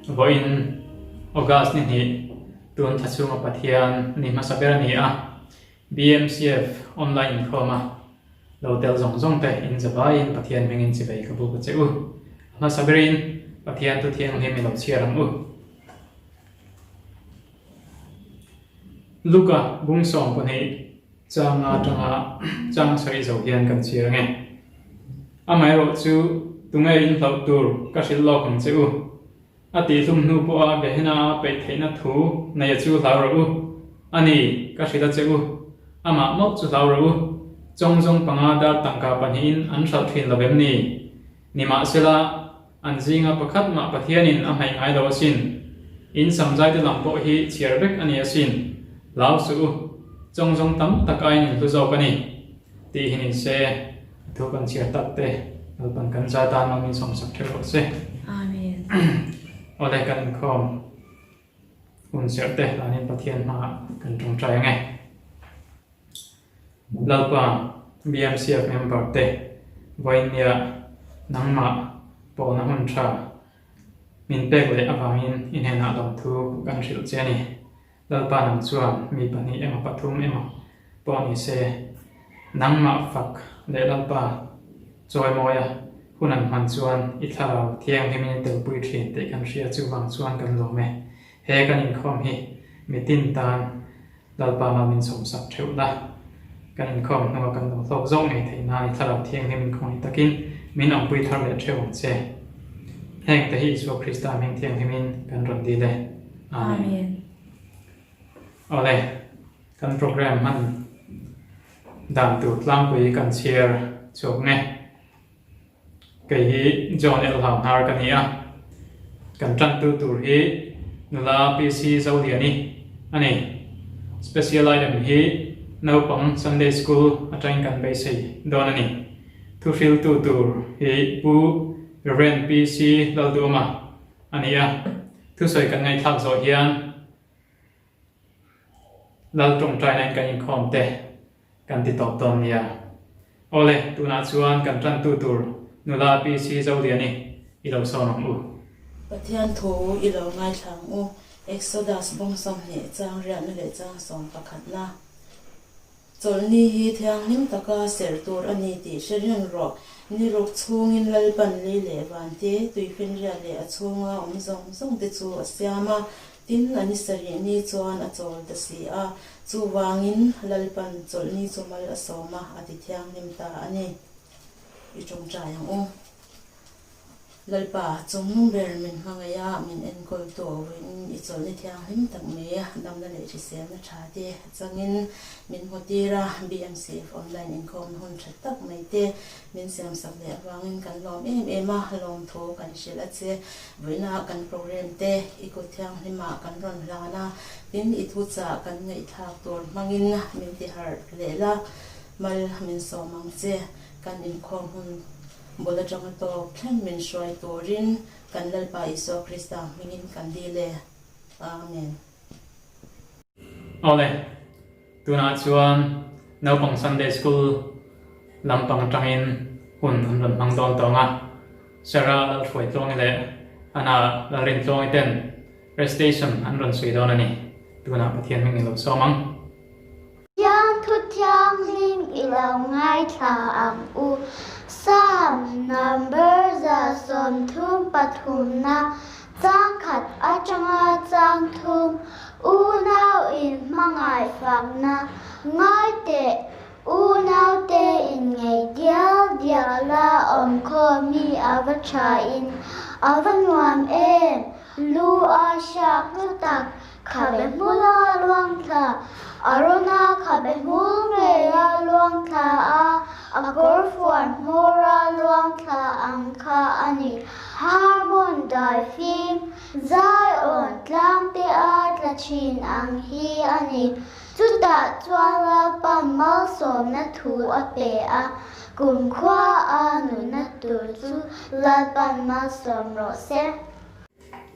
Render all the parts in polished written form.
Vawiin August ni hnih tun thla chhunga Pathian ni hmasa ber a ni a, BMCF online inkhawma lo tel zawng zawng te in zavaiin Pathian hmingin chivei ka buk a che u. A hmasa berin Pathian thu thianghlim i lo chhiar ang u. Luka bung 12 changa atanga chang sawi zo hian kan chhiar ange. Amaherawh chu tunge in hlauh tur ka hrilh lawk ang che u. A tihhlum hnu pawha Gehenna a peih theihna thu neia chu hlau rawh u. A ni, ka hrilh a che u. Amah mawlh chu hlau rawh u. Chawngzawng panga dar tangka pahnihin an hralh thin lo vem ni? Nimahsela, An zinga pakhat mah Pathianin a hmaih ngai lo asin. In samzaite lam pawh hi chhiar vek a ni asin. Hlau suh u, chawngzawng tam tak aiin in hlu zawk a ni. Tih hi ni se, a thu kan chhiar tak te Lalpan kan za tan awm in sawmsak theuh rawh se. Amen. Awle kan inkhawm hun serh te hlanin Pathian hmaah kan tawngtai ange. Lalpa, BMCF member te vawinia nangmah pawhna hun tha min pek leh avangin i hnenah lawmthu kan hrilh che a ni. Lalpa nang chuan mi pahnih emaw pathum emaw pawh ni se, nangmah fak leh Lalpa chawimawia hun an hman chuan i thlarau thianghlimin i telpui thin tih kan hria chuvang chuan kan lawm e. He kan inkhawm hi mitin tan Lalpa mal min sawmsak theuh la, kan inkhawm hnua kan lo hlawk zawk ngei theih nan i Thlarau Thianghlim inkhawngih takin min awmpui thar leh theuh ang che. Heng te hi Isua Krista hming thianghlimin kan rawn dil e. Amen. Awle, kan program hman dan tur tlangpui kan chhiar chhuak nge. Kei hi John L. Hauhnar ka ni a, kan tantu tur hi nula PC Zoliani a ni. Special item hi naupang Sunday School atangin kan beisei dawn a ni. Thuhriltu tur hi Pu Rev. PC Lalduama a ni a, thusawi kan ngaihthlak zawh hian Lal tawngtainain kan inkhawm te kan ti tawp dawn nia. Awle, tunah chuan kan tantu tur nula PC Zoliani i lo sawn ang u. Pathian thu i lo ngaithla ang u. Exodus bawng 20 chang riahna leh chang 11 na. Chawlhni hi thianghlim taka serh tur a ni tih hre reng rawh. Ni ruk chhungin Lalpan lei leh van te, tuifinriat leh a chhunga awm zawng zawng te chu a siam a, tin a ni sarih ni chuan a chawl ta si a. Chuvangin Lalpan chawlhni chu mal a sawm a, a ti thianghlim ta a ni. I tawngtai ang u. Lalpa, chungnung ber min hmangaih a, min enkawl tu vawiin i chawlhni thianghlim tak mai a, damna leh hriselna tha te changin min hmu tir a, BMCF online inkhawmna hun tha tak mai te min siamsak leh avangin kan lawm em em a, lawmthu kan hrilh a che. Vawiina kan program te i kut thianghlimah kan rawn hlan a, tin i thuchah kan ngaihthlak tur hmangin min tiharh leh la, mal min sawm ang che, kan inkhawm hun Bul atanga tawp thleng min hruai turin kan Lalpa Isua Krista hmingin kan dil e. Amen. Awle, tunah chuan naupang Sunday School lampang atangin hun an rawn hmang dawn tawng a, Sarah Lalhruaitluangi leh Anna Lalrintluangi ten recitation an rawn sawi dawn a ni. Tunah Pathian hming i lo sawm ang. Thiang thu thianghlim i lo ngaithla ang u. Psalm number 133 na chang khat atanga chang thum unau in hmangaih fakna ngai teh unaute in ngei dial dial a awm khawm hi a va tha in a va nuam em lu a hriak lutak Khabe hmula luang thla, Arona khabe hmul ngeia luang thla a, a kawr fuan hmawra luang thla ang kha a ni. Harmon dai fim, Zion tlang te a tla thin ang hi a ni. Chutah chuan Lalpa malsawmna thu a pe a, kumkhua a nunna tur chu Lalpan malsawm rawh se.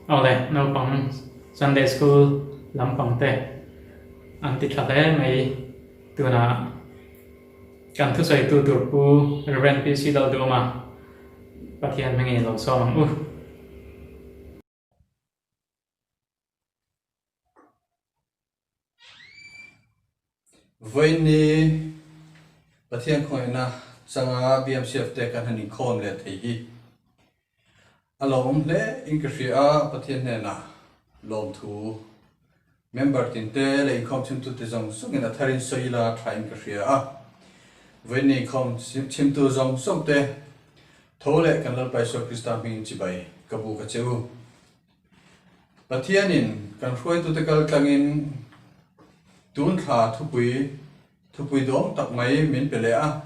Awle, naupang Sunday School lampang te an ti tha hle mai. Tunah kan thusawitu tur Pu Rev. PC Lalduhawma Pathian hmingin i lo sawm ang u. Vawiinni Pathian khawngaihna changa BMCF te kan han inkhawm leh thei hi a lawmawm hle in ka hria a, Pathian hnenah lawmthu member tinte leh inkhawm chhimtute zawng zawngin a tharin sawi ila tha in ka hria a. Vawiinni inkhawm chhimtu zawng zawngte tho leh kan Lalpa Isua Krista hmingin chibai ka buk a che u. Pathianin kan hruaitute kal tlangin tun thla thupui thupui dawng tak mai min pe leh a.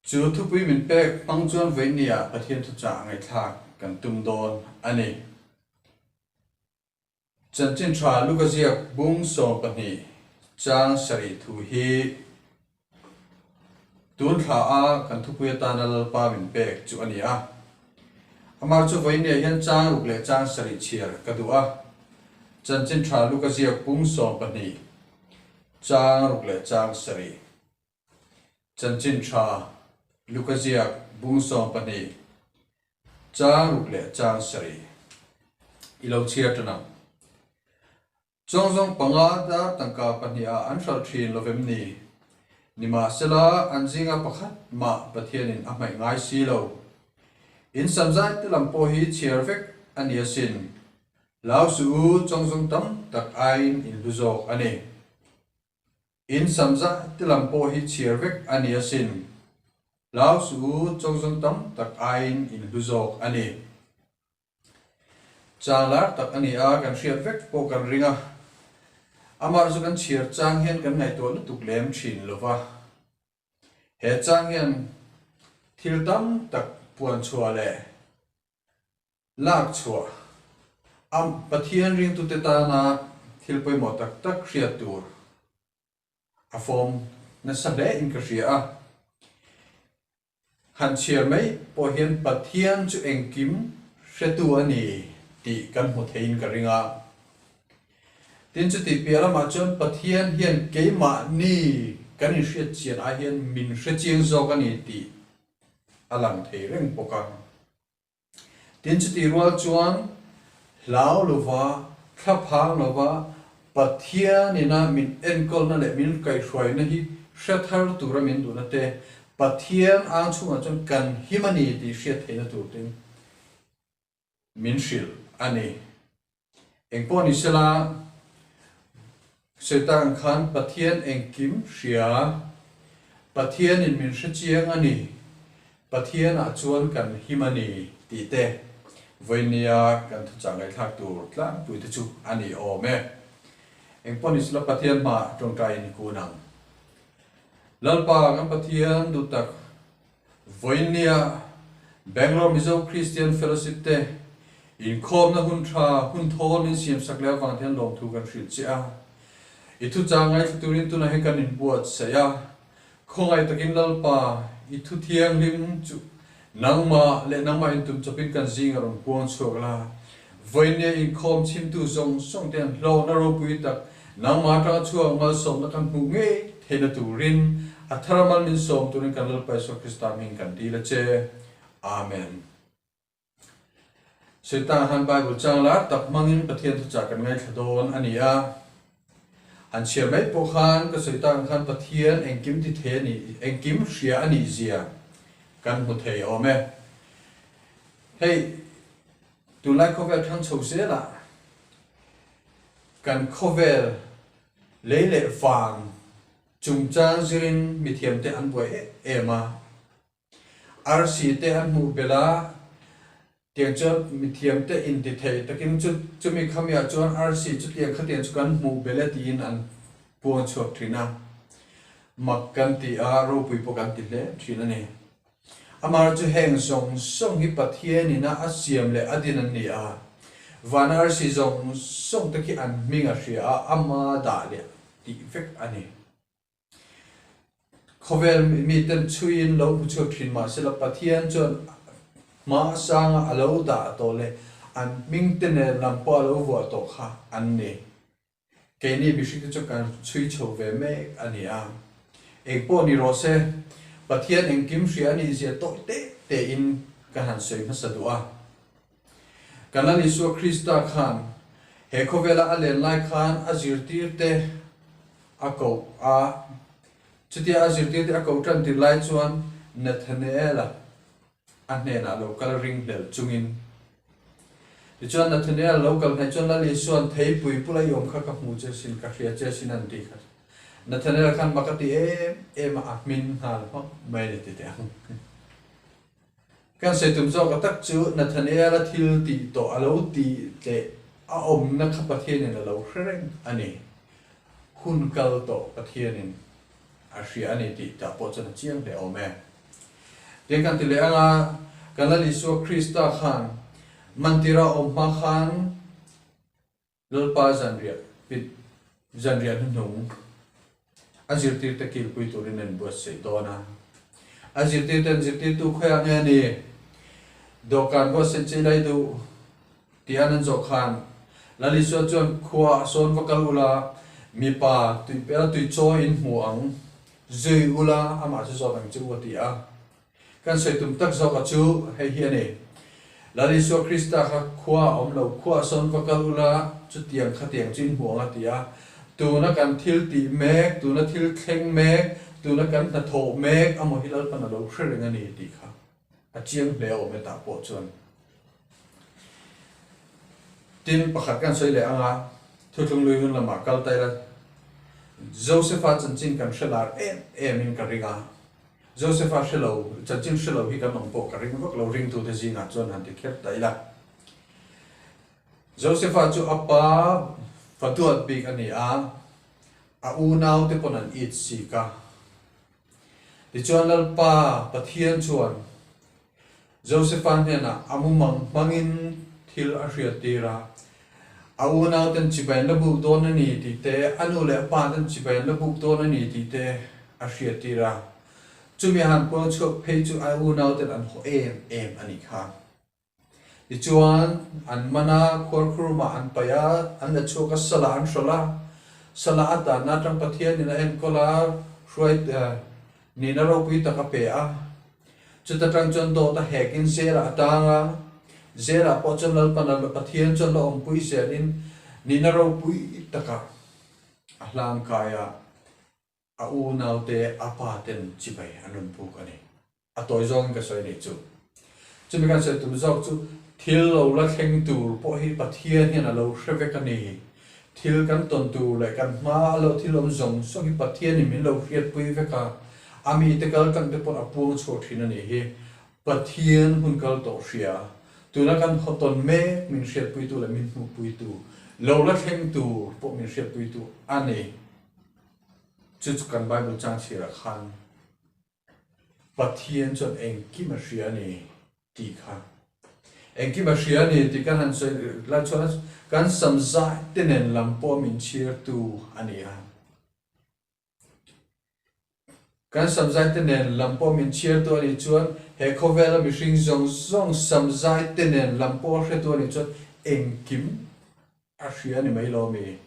Chu thupui min pek hmang chuan vawinia Pathian thuchah ngaihthlak kan tum dawn a ni. Chanchin tha Luka ziak bung 12 chang sarih thu hi tun thla a kan thupui atana Lalpa min pek chu a ni a. Amah chu vawinia hian chang ruk leh chang sarih chhiar ka duh a. Chanchin tha Luka ziak bung 12 chang ruk leh chang sarih. Chanchin tha Luka ziak bung 12 Chang ruk leh chang sarih i lo chhiar tan ang. Chawngzawng panga dar tangka pahniha an hralh thin lovem ni? Nimahsela, an zinga pakhat mah Pathianin a hmaih ngai si lo. In samzai te lam pawh hi chhiar vek a ni asin. Hlau suh u, chawngzawng tam tak aiin in hlu zawk a ni. In samzah te lam pawh hi chhiar vek a ni asin. Hlau suh u, chawngzawng tam tak aiin in hlu zawk a ni. Chang lar tak a ni a, kan hriat vek pawh kan ring a. Amah chu kan chhiar chang hian kan ngaihtuah lutuk lem thin lo va. He chang hian thil tam tak puan chhuah leh Lak chhuah a Pathian ringtute tana thil pawimawh tak tak hriat tur a fawm nasa hle in ka hria a. Han chhiar mai pawh hian Pathian chu engkim hretu a ni tih kan hmu theiin ka ring a. Tin chutih piah lamah chuan Pathian hian keimahni kan inhriat chian ai hian min hrechiang zawk a ni tih a lang thei reng bawk a. Tin chutih rual chuan hlau lova, thlaphang lova Pathianina min enkawlna leh min kaihhruaina hi hre thar tura min duhna te, Pathian ang chhungah chuan kan him a ni tih hriat theihna tur tin min hrilh a ni. Engpawh ni sela, Satan khan Pathian engkim hria, Pathianin min hre chiang a ni, Pathianah chuan kan him a ni tih te vawinia kan thuchah ngaihthlak tur tlangpui te chu a ni awm e. Engpawh ni sela Pathian hmaah tawngtaiin i kun ang. Lalpa kan Pathian duh tak Vawinia Bangalore Mizo Christian Fellowship te inkhawmna hun tha, hun thawl min siamsak leh avang hian lawmthu kan hrilh che a. I thuchang ngaithla turin tunah hian kan inbuatsaih a, khawngaih takin Lalpa i thu thianghlim chu nangmah leh nangmah intum chawpin kan zing a rawn puang chhuak la. Vawinia inkhawm chhimtu zawng zawng te an hlawhna ropui tak nangmah atanga chhuak malsawmna kan hmuh ngei theihna turin a thar mal min sawm turin kan Lalpa Isua Krista hming kan dil a che. Amen. Satan han Bible chang lar tak hmangin Pathian thuchah kan ngaithla dawn a ni a. Han chhiar mai pawh khan ka sawi tak ang khan Pathian engkim ti thei a nih, engkim hria a nih zia kan hmu thei awm e. Hei tunlai khawvel thang chho zelah kan khawvel lei leh vang chungchang zirin mithiamte an buai em em a. Arsi te an hmuh belh a, tiang chuan mithiamte inti thei takin chu chumi khamiah chuan arsi chutiang khatiang chu kan hmuh belh e tiin an puang chhuak thin a, mak kan ti a, ropui pawh kan ti hle thin a ni. Amah chu heng zawng zawng hi Pathianin a a siam leh a din an ni a, van arsi zawng zawng te khi an hming a hria a, ama dah leh tih vek a ni. Khawvel miten chhuiin lo hmu chhuak thin mah sela Pathian chuan hma sanga a lo dah tawh leh an hming te nen lam pawh a lo vuah tawh kha an ni. Keini mihring te chu kan chhui chho ve mek a ni a. Engpawh ni rawh se, Pathian engkim hria a nih zia tawih te tein ka han sawi hmasa duh a. Kan Lal Isua Krista khan he khawvela a len lai khan a zirtir te. a koh a. Chutia a zirtirte a koh tan tir lai chuan Nathanael-a a hnenah lo kal ringhlel chungin. Tichuan Nathanael lo kal hnaih chuan Lal Isua'n theipui pula i awm kha ka hmu che sin, ka hria che sin an ti kha. Nathanael khan mak a ti em em a, a hmin nghal hmak mai a ni ti teh ang. Kan sawi tum zawk a tak chu Nathanael-a thil tih tawh a lo tih tleh a awmna kha Pathianin a lo hre reng a ni. Hun kal tawh Pathianin a hria a ni tih tah pawh chuan a chiang hle awm e. Tiang kan ti leh ang a, kan Lal Isua Krista khan mantira awm hma khan Lalpa zanriah pit zanriah hnuhnung a zirtirte kilpui turin an buatsaih dawn a. A zirtirten zirtirtu khawiah nge a ni? Dawhkan buatsaih che lai duh tih an an zawh khan Lal Isua chuan khua a sawn va kal ula, mipa tuipel tuichawi in hmu ang, zui ula amah chu zawt ang che u a ti a. Kan sawi tum tak zawk a chu hei hi a ni. Lal Isua Krista kha khua a awm lo, khua a sawn va kal ula, chutiang khatiang chu in hmu ang a ti a. Tuna kan thil tih mek, tuna thil thleng mek, tuna kan hnathawh mek amaw hi Lalpan a lo hre reng a ni tih kha a chiang hle a awm e tah pawh chuan. Tin, pakhat kan sawi leh ang a, Thuthlung lui hun lamah kal ta ila, Josepha chanchin kan hre lar em em in ka ring a. Josepha hre lo, chanchin hre lo hi kan awm pawh ka ring vak lo, ringtute zingah chuan han ti kher ta ila. Josepha chu a pa fa duat bik a ni a, a unaute pawn an it sik a. Tichuan Lalpa Pathian chuan Josepha hnenah a mumang hmangin thil a hriattir a, a unauten chibai an la buk dawn a ni tih te, a nu leh a pa ten chibai an la buk dawn a ni tih te a hriattir a. Chumi a han puang chhuak phei chu a unauten an haw em em a nih kha. Tichuan, an man a, khuarkhurumah an paih a, an la chhuak a, salah an hrawlh a. Salah a tanna atang Pathianin a enkawl a, hruai nihna ropui tak a pe a. Chuta tang chuan dawt a hekin zelah a tang a, zelah pawh chuan Lalpan a Pathian chuan la awmpui zelin nihna ropui takah a hlang kai a, a unaute a pa ten chibai an rawn puk a ni. A tawi zawngin ka sawi a nih chu. Chumi kan sawi tum zawk chu thil lo la thleng tur pawh hi Pathian hian a lo hre vek a ni. Thil kan tawn tur leh kan hma a lo thil awm zawng zawng hi Pathianin min lo hriatpui vek a, a mite kal tlang te pawh a puang chhuak thin a nih hi. Pathian hun kal tawh hria, tuna kan haw tawn mek min hriatpuitu leh min hmuhpuitu, lo la thleng tur pawh min hriatpuitu a ni. Chu chu kan Bible chang chhirah khan Pathian chuan engkim a hria a ni tih kha. Engkim a hria a ni tih kan han sawi lai chuan kan sam zai te nen lam pawh min chhiartu a ni a. Kan sam zai te nen lam pawh min chhiartu a nih chuan he khawvela mihring zawng zawng sam zai te nen lam pawh a hretu a nih chuan engkim a hria a ni mai lo mi?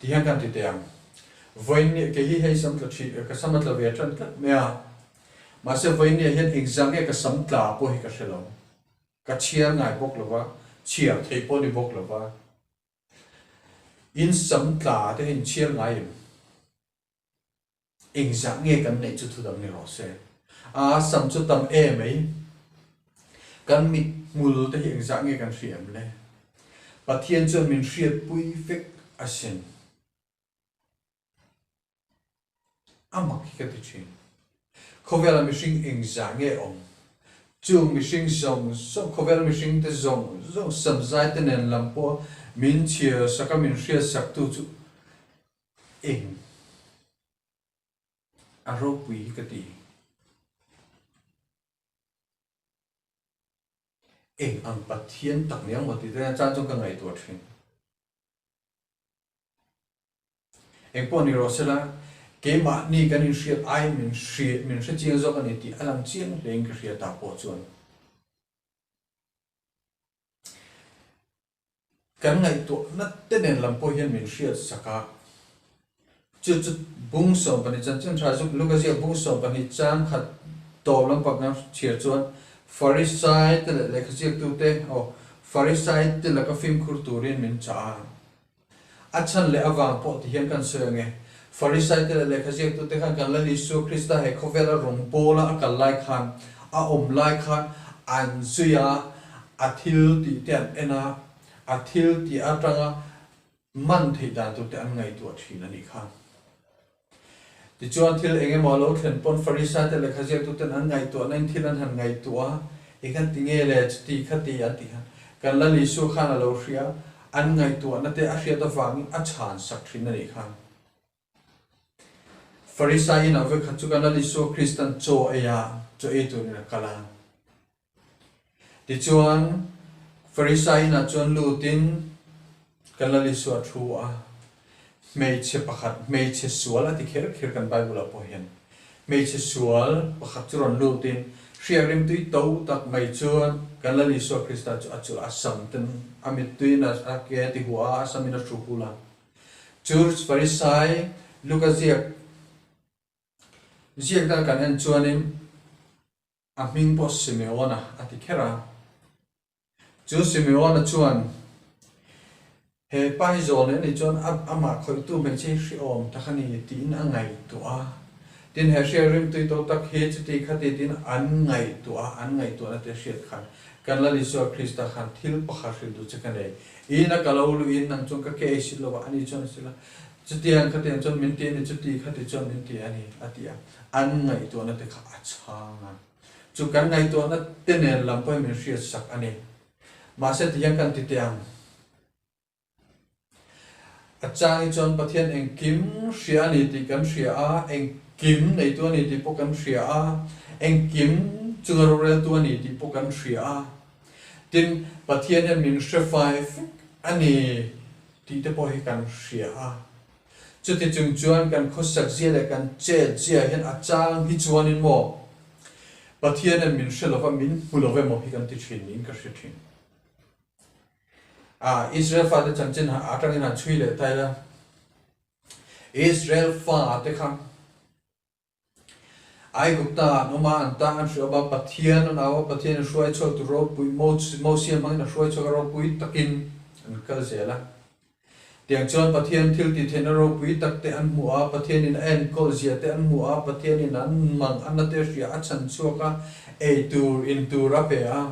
Ti hian kan ti teh ang. Vawiinniah kei hi hei sam tla thin, ka sam a tla ve tan tlat mai a. Mahse vawiinniah hian engzah nge ka sam tla pawh hi ka hre lo. Ka chhiar ngai bawk lo va, chhiar theih pawh ni bawk lo va. In sam tla te hi in chhiar ngai em? Engzah nge kan neih chu thudang ni rawh se. A sam chu tam e mai. Kan mit hmul te hi engzah nge kan hria em le? Pathian chuan min hriatpui vek asin. A mak hi ka ti thin. Khawvela mihring engzah nge awm? Chung mihring zawng zawng, khawvel mihring te zawng zawng samzai te nen lam pawh min chhiar sak a min hriat sak tu chu Eng a ropui hi ka ti. Eng ang Pathian tak ni ang maw tih te chan chuan ka ngaihtuah thin. Eng pawh ni rawh sela, keimahni kan inhriat aiin min hria, min hre chiang zawk a ni tih a lang chiang hlein ka hria ta pawh chuan. Kan ngaihtuahna te nen lam pawh hian min hriat sak a, chu chu bung 12 chanchin tha zuk Luka ziak bung 12 chang khat tawp lampang kan chhiar chuan Farisai te leh lehkha ziaktute aw Farisai te laka fimkhur turin min chah a. A chhan leh avang pawh ti hian kan sawi ang e. Farisaite leh lehkha ziaktute khan kan Lal Isua Krista he khawvela rawngbawla a kal lai khan, a awm lai khan an zui a, a thil tih te an en a, a thil tih atanga man theih dan tur te an ngaihtuah thin a nih kha. Tichuan thil eng emaw a lo thlen pawn Farisaite lehkha ziaktuten an ngaihtuahna in thil an han ngaihtuah a, eng an ti nge le chuti khati an ti khan kan Lal Isua khan a lo hria, an ngaihtuahna te a hriat avangin a chhan sak thin a nih kha. Farisai inah vekhat chu kan Lal Isua Kristan chaw ei a, chaw ei turin a kal a. Tichuan, Farisai inah chuan lutin kan Lal Isua thu a, hmeichhe pakhat, hmeichhe sual a ti kher kher kan Bible-ah pawh hian, hmeichhe sual pakhat chu rawn lutin hriak rimtui to tak mai chuan kan Lal Isua Krista chu a chulh a, a sam ten a mittuiin a ke a ti huah a, a samin a hru hul a. Chu Farisai Luka ziak ziak dan kan en chuanin, A hming pawh Simeona a ti kher a. Chu Simeona chuan, He pa hi zawl nei a nih chuan amah khawihtu hmeichhe hi hrehawm tak a ni tiin a ngaihtuah a. Tin, he hriat rimtui to tak hi chuti khati tiin an ngaihtuah a, an ngaihtuahna te hriat khan kan Lal Isua Krista khan thil pakhat hrilh duh che ka nei. Ina ka lo luhin nang chuan ka ke ei si lo a, ani chuan a si la. Chutiang khatiang chuan min ti a ni, chuti khati chuan min ti a ni, a ti a. An ngaihtuahna te kha a chhang a. Chu kan ngaihtuahna te nen lam pawhin min hriat sak a ni. Mahse tihian kan ti teh ang. A chang hi chuan Pathian engkim hria a ni tih kan hria a, engkim neitu a ni tih pawh kan hria a, engkim chunga roreltu a ni tih pawh kan hria a. Tin, Pathian hian min hre fai vek a ni. Tih te pawh hi kan hria a. Chuti chung chuan kan khawsak zia leh kan chet zia hian a chang hi chuanin maw Pathian in min hre lova min hmu lo emaw hi kan ti thin niin ka hre thin. A Israel fate chanchin atangin han chhui leh ta ila, Israel fate kha Aigupta an awm a, an ta an hriawm a, Pathian an au a, Pathian in hruai chhuak tur ropui, Mosia hmangin a hruai chhuak a, ropui takin an kal zel a. Tiang chuan Pathian thil tih theihna ropui tak te an hmu a, Pathian in a enkawl zia te an hmu a, Pathian in an mang a na te hria a chhan chhuak a, ei tur, in tur a pe a.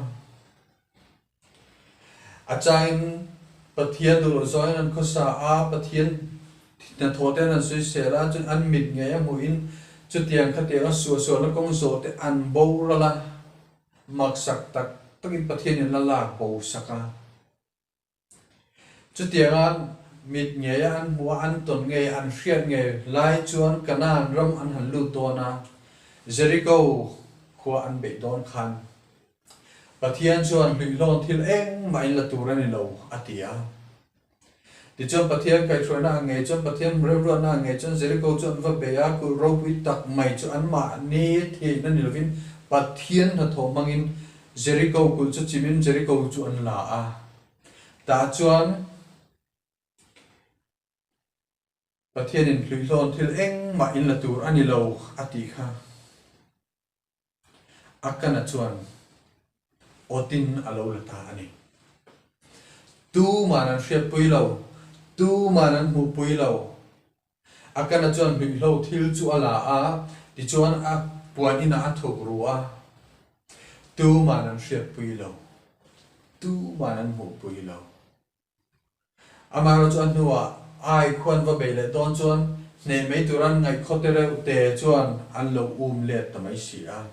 A changin Pathian duh loh zawngin an khawsa a, Pathian hnathawh te an han sawisel a, chuan an mit ngei a hmuhin chutiang khatianga suahsualna kawng zawh te an boral a, maksak tak takin Pathianin a lak bo sak a. Chutianga mit ngei a an hmuh a, an tawn ngei, an hriat ngei lai chuan Kanaan ram an han lut dawn a, Jeriko khua an beih dawn khan Pathian chuan hluihlawn thil engmah in la tur a ni lo, a ti a. Tichuan Pathian kaihhruaina ang ngei chuan Pathian remruatna ang ngei chuan Jeriko chu an va bei a, kulh ropui tak mai chu anmahni theihna ni lovin Pathian hnathawh hmangin Jeriko kulh chu chimin Jeriko chu an la a. Tah chuan Pathianin hluihlawn thil engmah in la tur a ni lo, a tih kha. Akana chuan awtin a lo la ta a ni. Tuman an hriatpui lo, tuman an hmuhpui lo. Akana chuan hluihlo thil chu a la a, tichuan a puan inah a thuk ru a. Tuman an hriatpui lo, tuman an hmuhpui lo. Amaherawhchu a hnuah ai khuan va bei leh dawn chuan hneh mai tura an ngaih khaw te reuh te chuan an lo um let ta mai si a.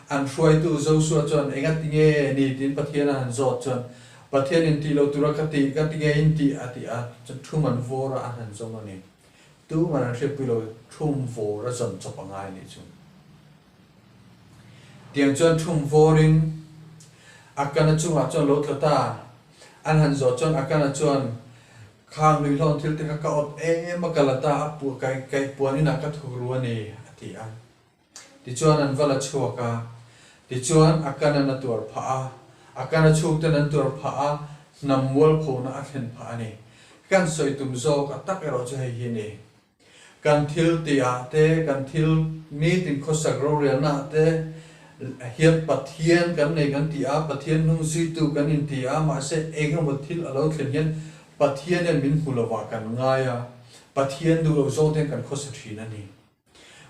An hruaitu Joshua chuan enga ti nge ni tiin Pathian a han zawt chuan Pathian in tih lo tura ka tih ka ti nge in tih a ti a, chuan thum an vawr a an han zawng a ni. Tuman an hriatpui lo thum vawr a zawn chawp a ngai a nih chu. Tiang chuan thum vawrin Akana chungah chuan lo tla ta. An han zawh chuan Akana chuan, Khang hluihlawn thil te kha ka awt em a, ka la ta a, kaih puan inah ka thuk ru a ni, a ti a. Tichuan an va la chhuak a. Tichuan Akana'n a tuar phah a, Akana chhungten an tuar phah a, hnam mualphona a thlen phah a ni. Kan sawi tum zawk a tak erawh chu hei hi a ni. Kan thil tihah te, kan thil nitin khawsak rorelnaah te hian Pathian kan nei kan ti a, Pathian hnung zuitu kan inti a, mahse eng emaw thil a lo thlen hian Pathian hian min hmu lovah kan ngai a, Pathian duh loh zawng te hian kan khawsa thin a ni.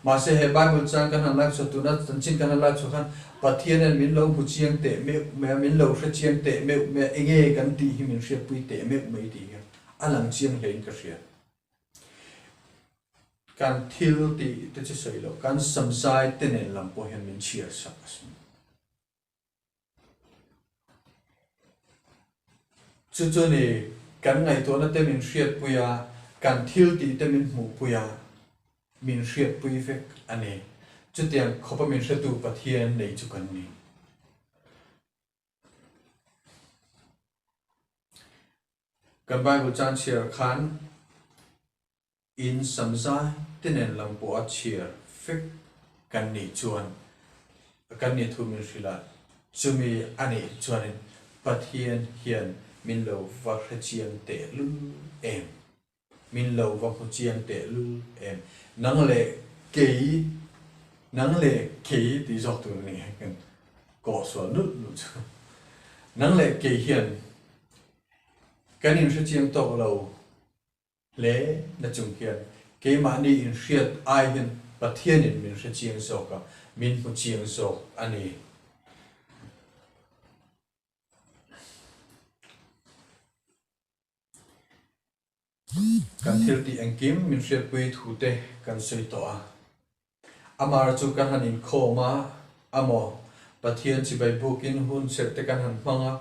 Mahse he Bible chang kan han lak chhuah tuna chanchin kan han lak chhuah khan Pathian hian min lo hmu chiang teh meuh mai a, min lo hre chiang teh meuh mai a, enge kan tih hi min hriatpui teh meuh mai tih hi a lang chiang hlein ka hria. Kan thil tih te chu sawi loh, kan samzai te nen lam pawh hian min chhiar sak asin. Chu chu ni, kan ngaihtuahna te min hriatpui a, kan thil tih te min hmuhpui a, min hriatpui vek a ni. Chutiang khawpa min hretu Pathian nei chu kan ni. Kan Bible chan chhiar khan In samzai te nen lam pawh a chhiar fek kan nih chuan kan nih thu min hrilh a, chumi a nih chuanin Pathian hian min lo va hre chiang teh lul em? Min lo va hmu chiang teh lul em? Nang leh kei, nang leh kei tih zawk tur a ni kan kawh sual nulh nulh chu. Nang leh kei hian kan inhre chiang tawk lo. Hle na chung hian keimahni inhriat ai hian Pathianin min hre chiang zawk a, min hmu chiang zawk a ni. Kan thil tih engkim min hriatpui thu te kan sawi tawh a. Amar chu kan han inkhawm a, amaw, Pathian chibai bukin hun chherh te kan han hmang a,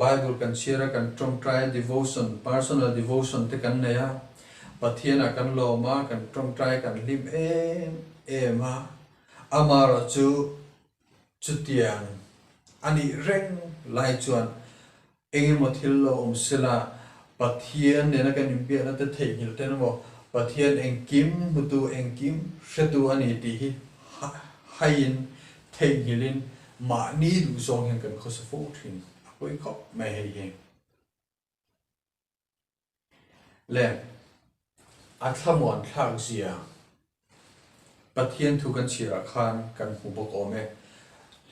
Bible kan chhiar a, kan tawngtai a, devotion, personal devotion te kan nei a, Pathianah kan lawm a, kan tawngtai kan hlim em em a, amarawh chu chutiang a nih reng lai chuan Engemaw thil lo awm sela, Pathian nena kan inbiakna te theihnghilh ten emaw, Pathian engkim hmutu, engkim hretu a ni tih hi haiin, theihnghilhin mahni duh zawng hian kan khawsa fo thin a pawi khawp mai hei hi. Le a thlamuan thlak zia Pathian thu kan chhiarah khan kan hmu bawk awm e.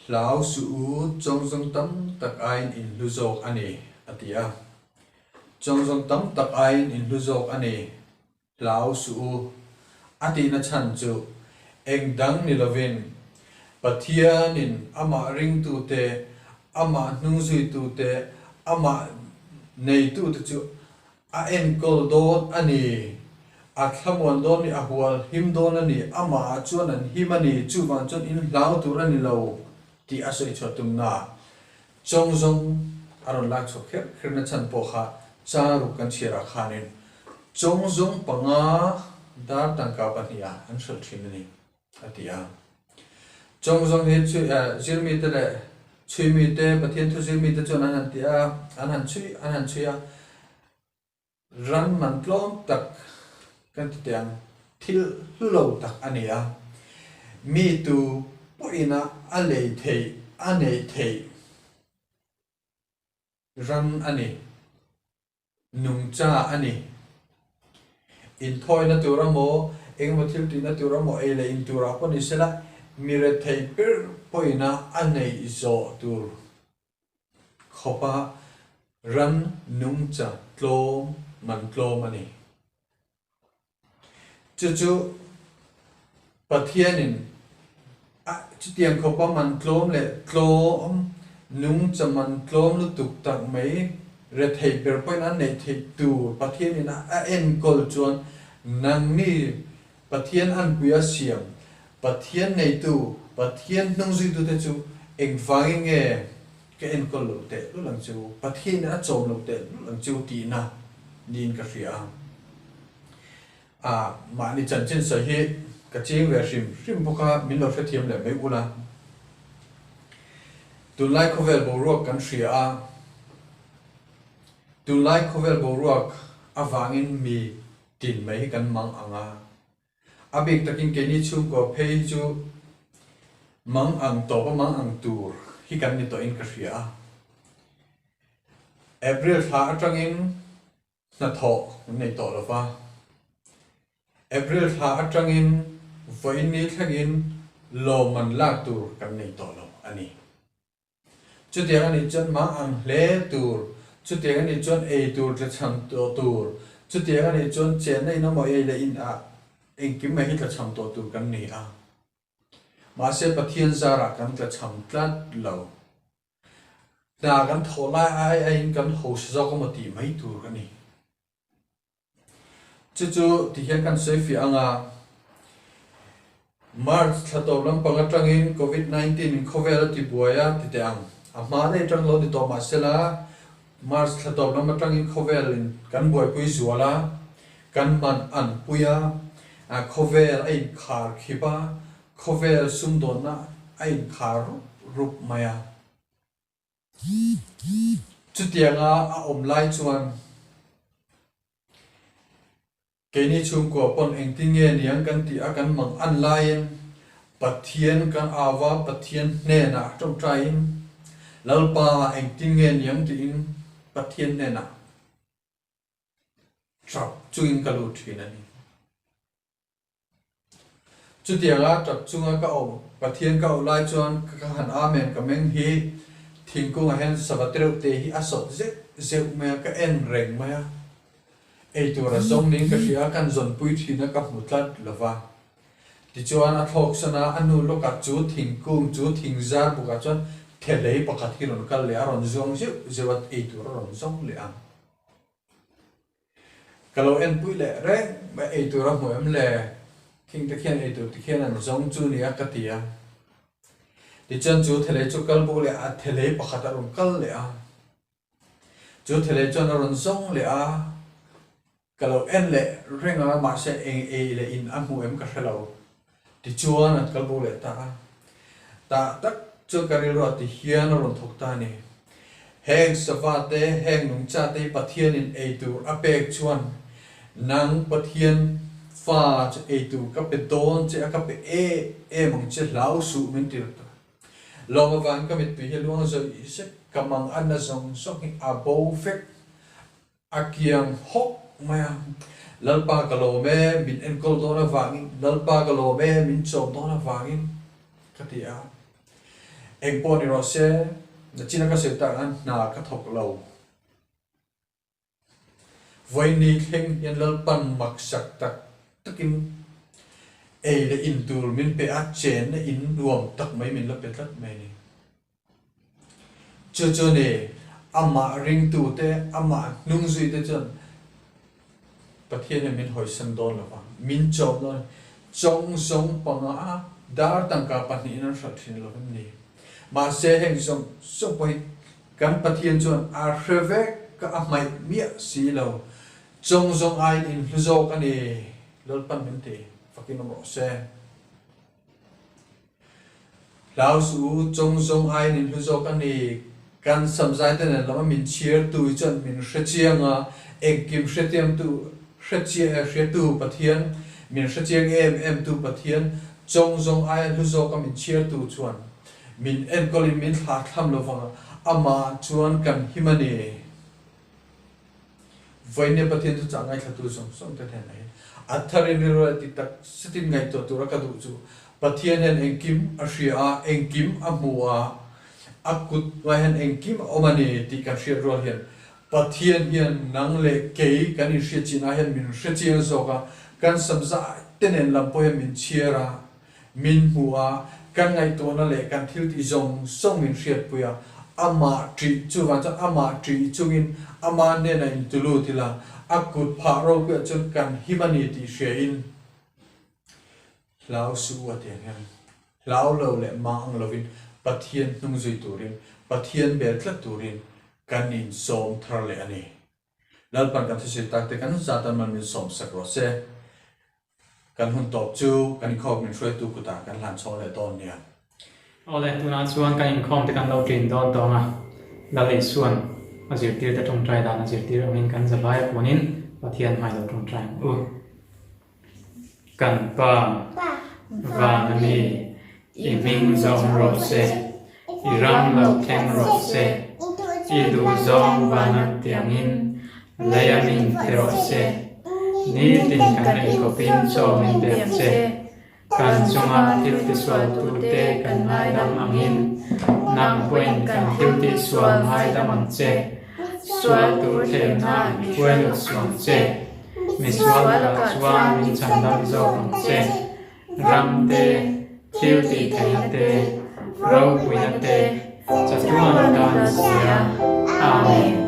Hlau suh u, chawngzawng tam tak aiin in hlu zawk a ni, a ti a. Chawngzawng tam tak aiin in hlu zawk a ni, hlau suh u, a tihna chhan chu eng dang ni lovin Pathianin amah ringtute, amah hnungzuitute, amah neitute chu A enkawl dawn a ni. A thlamuan dawn ni, a hual him dawn a ni, amah ah chuan an him a ni, chuvang chuan in hlau tur a ni lo tih a sawi chhuah tumna chawng zawng a rawn lak chhuak kher kher na chhan pawh kha Charuk kan chhiar ah khanin chawng zawng panga dar tangka pahnih ah an hralh thin a ni a ti a. Chawng zawng hi zirmi te leh chhuimi te, Pathian thu zirmi te chuan an han ti a, an han chhui an han chhui a, ran man tlawm tak kan ti teh ang, thil hlu lo tak a ni a, mi tu pawhin a a lei theih, a neih theih ran a ni. Nungcha a ni. Inthawina tur amaw, engemaw thil tihna tur amaw, ei leh in turah pawh ni sela, mi rethei ber pawhina a neih zawh tur khawpa ran nungcha tlawm man tlawm a ni. Chu chu Pathianin a chutiang khawpa man tlawm leh tlawm, nungcha man tlawm lutuk tak mai rethei ber pawhin a neih theih tur Pathianin a enkawl chuan nangni Pathian anpui a siam, Pathian neitu, Pathian hnungzuitute chu engvangin nge ka enkawl lo teh lul ang chu, Pathianin a chawm lo teh lul ang chu tihna niin ka hria a. A, mahni chanchin sawi hi ka ching ve hrim hrim bawk a, min lo hrethiam leh mai ula. Tunlai khawvel boruak kan hria a, tunlai khawvel boruak avangin mi tin mai hi kan mang ang a, A bik takin keini chhungkua phei hi chu mang ang tawp a mang ang tur hi kan ni tawhin ka hria a. April thla atangin hnathawh kan nei tawh lo va. April thla atangin vawiin ni thlengin lawmman lak tur kan nei tawh lo a ni. Chutiang a nih chuan mang ang hle tur, Chutiang a nih chuan ei tur tlachham tawh tur, chutiang a nih chuan chenna in emaw ei leh in ah engkim mai hi tlachham tawh tur kan ni a. Mahse Pathian zarah kan tlachham tlat lo. Hna kan thawh lai ai aiin kan hausa zawk emaw tih mai tur a ni. Chu chu ti hian kan sawi fiah ang a, March thla tawp lampang atangin Covid 19 in khawvel a ti buai a ti teh ang. A hma daih atang lo ni tawh mahsela March thla tawp lam atangin khawvel in kan buaipui zual a, kan man an pui a, khawvel a inkhar khip a, khawvel sumdawnna a inkhar rup rup mai a. Chutianga a awm lai chuan keini chhungkua pawn engtin nge niang kan tih a kan mang an laiin Pathian kan au a, Pathian hnenah tawngtaiin Lalpa engtin nge niang tiin Pathian hnenah tap chungin ka lut thin a ni. Chutianga tap chunga ka auh Pathian ka auh lai chuan ka han Amen ka meng hi thingkungah hian sava tereuh te hi a sawt zeuh zeuh mai a, ka en reng mai a. Eitur a zawng niin ka hria a, kan zawnpui thin a ka hmu tlat lo va. Tichuan a thlawk san a, a hnu lawkah chu thingkung chu thingzar bukah chuan thelei pakhat hi rawn kal leh a, rawn zuang zeuh zeuh a, eitur a rawn zawng leh ang. Ka lo enpui leh reng mai, ei tur a hmu em le? Thing te khian ei tur tikhian an zawng chu nia ka ti a. Tichuan chu thelei chu kal buk leh a thelei pakhat a rawn kal leh a. Chu thelei chuan a rawn zawng leh a, ka lo en leh reng a, mahse eng ei leh in a hmu em ka hre lo. Tichuan an kal bo leh ta a, tah tak chuan ka rilru ah tihian a rawn thawk ta a ni. Heng sava te, heng nungcha te hi Pathianin ei tur a pek chuan nang Pathian fa chu ei tur ka pe dawn che a, ka pe em em ang che, hlau suh min ti ta. Lawm avangin ka mittui hi a luang zawih zet, ka mang a na zawng zawng hi a bo vek. A kiang hawk mai a, Lalpa ka lawm e, min enkawl dawn avangin, Lalpa ka lawm e, min chawm dawn avangin, ka ti a. Eng pawh ni rawh se, nachina ka sawi tak ang hna ka thawk lo. Vawiini thleng hian Lalpan maksak tak takin ei leh in tur min pe a, chenna in nuam tak mai min la pe tlat mai a ni. Chu chu ni, amah ringtute, amah hnungzuite chuan Pathian hian min hawisan dawn lo va, min chawm dawn a ni. Chawng zawng panga dar tangka pahnihin an hralh thin lo em ni? Mahse heng zawng zawng pawh hi kan Pathian chuan a hre vek a, a hmaih miah si lo. Chawng zawng aiin inhlu zawk a ni, Lalpan min ti fakin awm rawh se. Hlau suh u, chawng zawng aiin in hlu zawk a ni. Kan samzai te nen lama min chhiartu hi chuan min hre chiang a, engkim hrethiamtu, hretu Pathian, min hre chiang em emtu Pathian, chawng zawng aia hlu zawka min chhiartu chuan min enkawlin min thlahthlam lo vang a, amah chuan kan him a ni. Vawinia Pathian chu chah ngaithlatu zawng zawng te hnenah hian a tharin rilru leh ti tak zetin ngaihtuah tura ka duh chu Pathian hian engkim a hria a, engkim a hmu a, a kut hnuaiah hian engkim a awm a ni tih kan hriat rual hian Pathian hian nang leh kei kan inhriat chinah hian min hre chiang zawk a, kan samzai te nen lam pawh hian min chhiar a, Min hmu a, kan ngaihtuahna leh kan thiltih zawng zawng min hriatpui a, amah ṭih chuvang chuan amah ṭih chungin ama hnenah intulut ila, a kut phah ropuiah chuan kan him a ni tih hriain hlau suh u a ti ang hian hlau lo leh mang ang lovin Pathian hnung zui turin, Pathian bel tlat turin kan insawm thar leh a ni. Lalpan kan thusawi tak te kan zat an man min sawm sak rawh se. Kan hun tawp chu kan inkhawm min hruaitu kutah kan hlan chhawng leh dawn nia. Awle, tunah chuan kan inkhawm te kan lo ṭin dawn tawng a, Lal Isua'n a zirtir te ṭawngṭai dan a zirtir angin kan zavai a puanin Pathian hmai lo ṭawngṭai ang u. Kan Pa, van a mi, i hming zawng rawh se, i ram lo thleng rawh se, i duhzawng van a tiangin lei a min ti rawh se, nitin kan eikawpin chaw min pek che, kan chunga thil tisualtute kan ngaidam angin nang pawhin kan thil tihsual ngaidam ang che. Sual tur thlemna min hruai lut suh ang che. Mi sual lakah chuan min chhandam zawk ang che. Ram te, thil tih theihna te, ropuina te, chatuan tan sia. Amen.